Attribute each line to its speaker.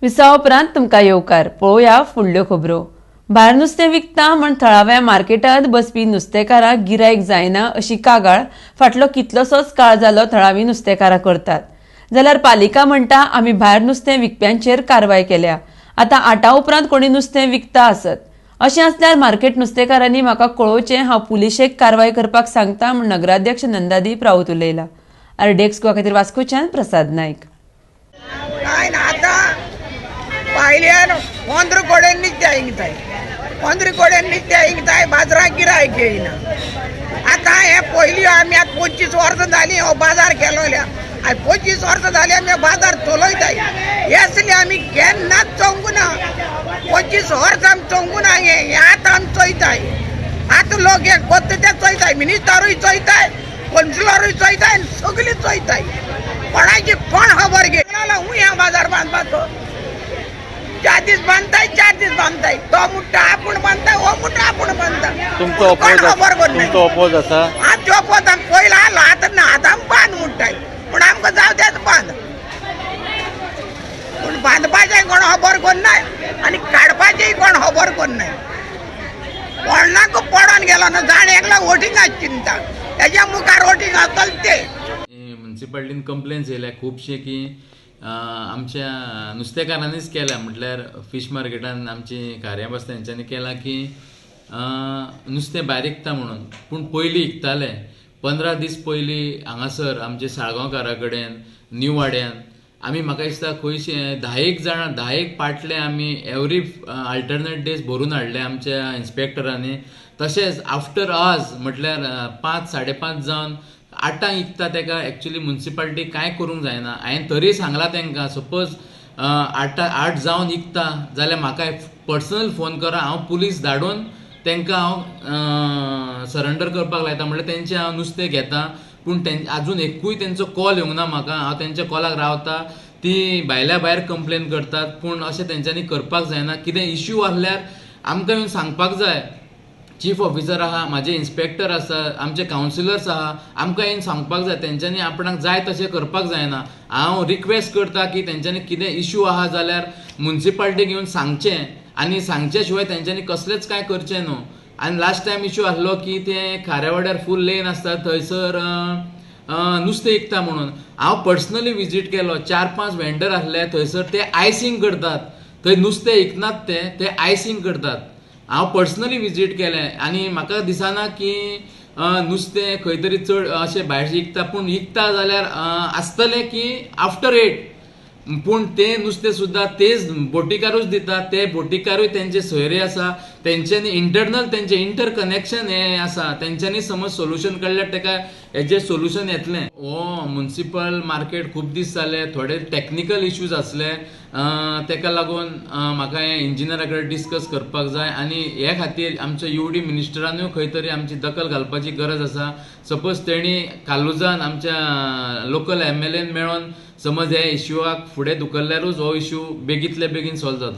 Speaker 1: विसावा उपरांत तुमकां येवकार. पळोवया फुडल्यो खबरो. भायर नुस्तें विकता म्हण थळाव्या मार्केटांत बसपी नुस्तेकारांक गिरायक जायना अशी कागाळ फाटलो कितलोसोच काळ जालो थळावी नुस्तेकारां करतात. जाल्यार पालिका म्हणटा, आमी भायर नुस्तें विकप्यांचेर कारवाय केल्या. आतां 8 उपरांत कोणी नुस्तें विकता आसत, अशें आसल्यार मार्केट नुस्तेकारांनी म्हाका कळोवचें, हांव पुलिशेक कारवाय करपाक सांगता म्हूण नगराध्यक्ष नंदादीप राऊत उलयला. आरडीएक्स गोवा खातीर वास्कोच्यान प्रसाद नायक.
Speaker 2: काय ना, आतां भायल्यान 15 कडेन नुस्तें विकताय, 15 कडेन नुस्तें विकताय, बाजाराक गिरायक येयना. आतां हे पयलीं आमी आतां 25 वर्सां जालीं हो बाजार केलोल्या आनी 25 वर्सां जालीं आमी बाजार चलयताय. हे असले आमी केन्नाच चोवंक ना. 25 वर्सां आमी चोवंक ना. हे आतां आमी चोयताय. आतां लोक हे कोत्ता ते चोयताय, मिनिस्टरूय चोयताय, कौन्सिलरूय चोयताय आनी सगळीं चोयताय. कोणाची कोण खबर घे हूं ह्या बाजार बांदपाचो. 4 दीस बांदताय, 4 दीस बांदताय. तो म्हणटा आपूण बांदता, हो म्हणटा आपूण बांदता.
Speaker 3: तुमचो
Speaker 2: कोण
Speaker 3: अपोज
Speaker 2: खबर करनाय.
Speaker 3: तुमचो अपोज आसा.
Speaker 2: आमचो अपोज आमी पयलो आसलो, आतां ना. आतां आमी बांद म्हणटाय, पूण आमकां जावं तेच बांद. पूण बांदपाचें कोण खबर करनाय आनी काडपाचेंय कोण खबर करनाय. कोणाक पडोन गेलो ना. जाण एकलो वोटिंगाक चिंता, तेज्या मुखार वोटिंग आसतलें ते.
Speaker 4: म्युनिसिपालिटीन कंप्लेन्स येयल्या खुबशे की आमच्या नुस्तेकारांनीच केल्या, म्हटल्यार फिश मार्केटान आमची कार्या आसता तेंच्यांनी केलां की नुस्तें भायर विकता म्हणून. पूण पयलीं विकताले. 15 दीस पयलीं हांगासर आमचे साळगांवकारा कडेन न्यू वाड्यान आमी म्हाका दिसता खंयशे 10 जाणां 10 पाटले आमी एवरी अल्टरनेट डेज भरून हाडले आमच्या इन्स्पेक्टरांनी. तशेंच आफ्टर आवर्स म्हटल्यार 5 5:30 जावन 8 विकता तेका एक्चुली म्युनिसिपालिटी कांय करूंक जायना. हांवें तरी सांगलां तेंकां, सपोज 8 जावन विकता जाल्यार म्हाका पर्सनल फोन करा, हांव पुलीस धाडून तेंकां हांव सरेंडर करपाक लायता. म्हणल्यार तेंचें हांव नुस्तें घेता. पूण आजून एकूय तेंचो कॉल येवंक ना म्हाका. हांव तेंच्या कॉलाक रावता, ती भायल्या भायर कंप्लेन करतात. पूण अशें तेंच्यांनी करपाक जायना. कितें इश्यू आसल्यार आमकां येवन सांगपाक जाय. चीफ ऑफिसर आहा, म्हाजे इन्स्पेक्टर आसा, आमचे कावन्सिलर्स आहा, आमकां येवन सांगपाक जाय. तेंच्यांनी आपणाक जाय तशें करपाक जायना. हांव रिक्वेस्ट करता की तेंच्यांनी कितें इश्यू आहा जाल्यार म्युनिसिपालिटीक येवन सांगचें आनी सांगचे शिवाय तेंच्यांनी कसलेंच कांय करचें न्हू. आनी लास्ट टायम इश्यू आसलो की ते खाऱ्यावाड्यार फूल लेन आसता थंयसर नुस्तें विकता म्हणून हांव पर्सनली विजीट केलो. 4-5 वेंडर आसले थंयसर, ते आयसींग करतात. थंय नुस्तें विकनात, ते ते आयसींग करतात. हांव पर्सनली विजीट केलें आनी म्हाका दिसना की नुस्तें खंय तरी चड अशें भायर विकता. पूण विकता जाल्यार आसतलें की आफ्टर 8. पूण ते नुस्तें सुद्दां तेच बोटीकारूच दिता. ते बोटीकारूय तेंचे सोयरे आसा, तेंच्यांनी इंटरनल तेंचे इंटर कनेक्शन हें आसा. तेंच्यांनी समज सोल्युशन काडल्यार तेका हेजें सोल्युशन येतलें. हो म्युनिसिपल मार्केट खूब दीस जाले, थोडे टॅक्निकल इश्यूज आसले, तेका लागून म्हाका हें इंजिनियरा कडेन डिस्कस करपाक जाय. आनी हे खातीर आमच्या यू डी मिनिस्टरानूय खंय तरी आमची दखल घालपाची गरज आसा. सपोज तेणी कालुजान आमच्या लोकल एम एल एन मेळोन समज हे इश्यूआक फुडें धुकल्ल्यारूच हो इश्यू बेगींतले बेगीन सॉल्व जातलो.